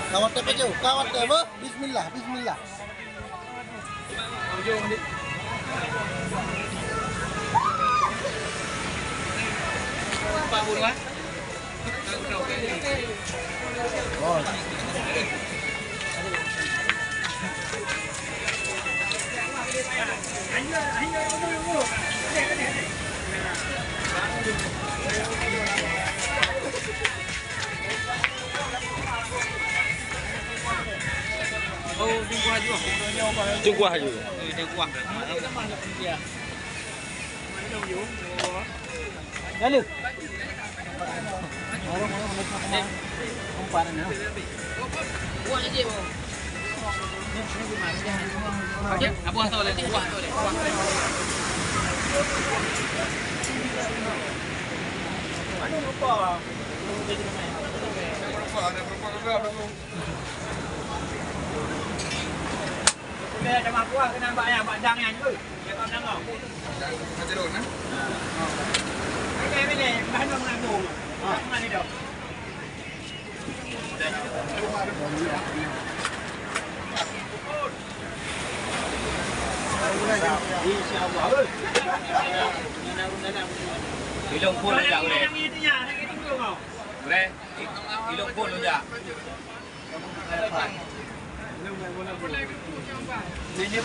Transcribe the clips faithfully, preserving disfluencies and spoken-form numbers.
Kawat teh pajoh, kawat teh beuh. Bismillah, bismillah. Oh, tunggu aju. Tunggu aju. Eh, tunggu. Lalu. Umpan ni. Buah je, Bang. Apa tu lagi? Buah tu lagi. Buah. Aduh, lupa. Lupa, ada lupa, lupa, lupa. Udah ada mak buah kena bak yang, bak dang yang tu. Dia kau tengok. Macam tu, nah. Ini, ini, bahan nak mengaku. Ha. Mana dia? Ilong pun lujak, Bre. Bre, ilong pun lujak. Yang,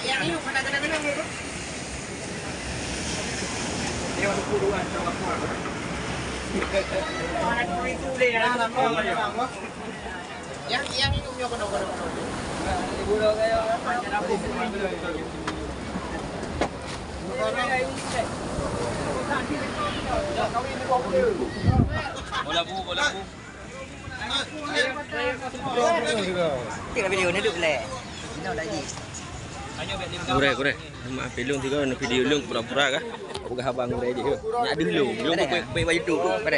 yang itu punya kena, kena, kena. Bola bu, bola bu. Tengok video ni duk leh. Kureh, kureh. Maaf, ilong tiga video ilong pura-pura kah? Bukan abang kureh je. Nyak dulu, ilong pun pun YouTube. Pada.